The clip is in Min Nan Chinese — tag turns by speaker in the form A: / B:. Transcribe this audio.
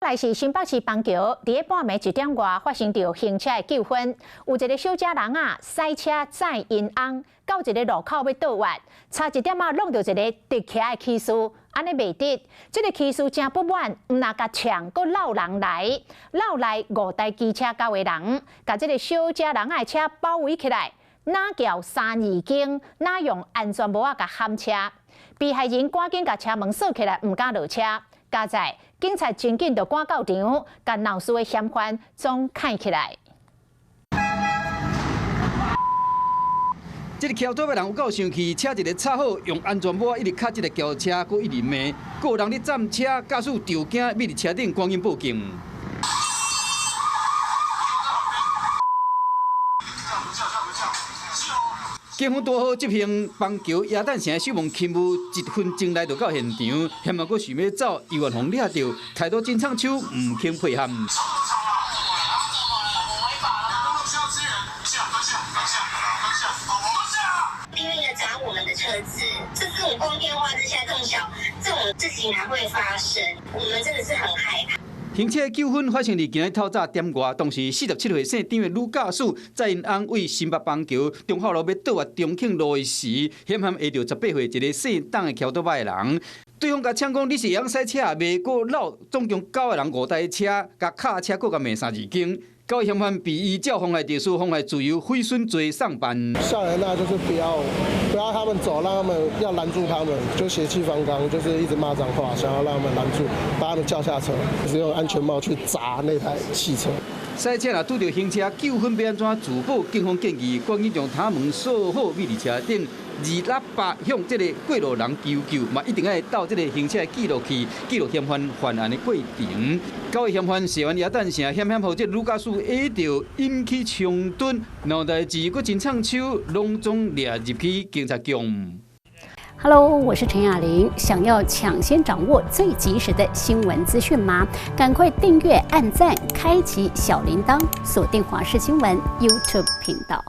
A: 來是新北市板橋，佇咧半暝一點外發生著行車的糾紛，有一個小姐人啊，駛車載𪜶翁到一個路口欲倒彎，差一點仔挵著一个直徛的騎士，按呢袂得，這个騎士誠不滿，毋但共嗆，閣鬧人來，鬧來五台機車九个人，共這个小姐人的車包圍起來，若撬三字經，若用安全帽仔共撼車，被害人趕緊共車門鎖起來，毋敢落車。佳哉警察真緊就趕到場，共鬧事的嫌犯總銼起來。
B: 這个騎歐多仔的人有夠生氣，車一个插好，用安全帽一直敲這个轎車，閣一直罵，閣有人咧佔車，駕駛就驚，覕佇車頂趕緊報警。警方拄好執行板橋耶誕城死亡勤務，一分鐘內就到現場，嫌犯閣想欲走，猶原予掠著，態度真衝手，毋肯配合。
C: 拼命的砸我們的車子，這種光天化日下，這種小這種事情還會發生，我們真的是很害怕。
B: 行車糾紛發生佇今日透早點外，當時47歲姓張的女駕駛載𪜶翁為新北板橋忠孝路欲倒彎中慶路的時，險險遇著18歲一个姓董的騎歐多仔的人，對方共嗆講你是會曉駛車未？閣鬧總共九个人五台車，共卡車閣共罵三字經。九个嫌犯被依照妨害秩序、妨害自由、毀損罪送辦。
D: 下來那就是不要不要他們走，讓他們要攔住他們，就血氣方剛，就是一直罵髒話，想要讓他們攔住，把他們叫下車，就是用安全帽去砸那台汽車。
B: 賽車若拄著行車糾紛，欲按怎自保？警方建議趕緊將窗門鎖好，覕佇車頂，按喇叭向這个過路人求救，嘛一定愛鬥這个行車記錄器，記錄嫌犯犯案的過程。九个嫌犯踅完耶誕城，險險予這个女駕駛下著引起衝突，鬧代誌閣真衝手，攏總掠入去警察局。
E: Hello，我是陳雅玲。想要搶先掌握最及時的新聞資訊嗎？趕快訂閱、按讚、開啟小鈴鐺，鎖定華視新聞 YouTube 頻道。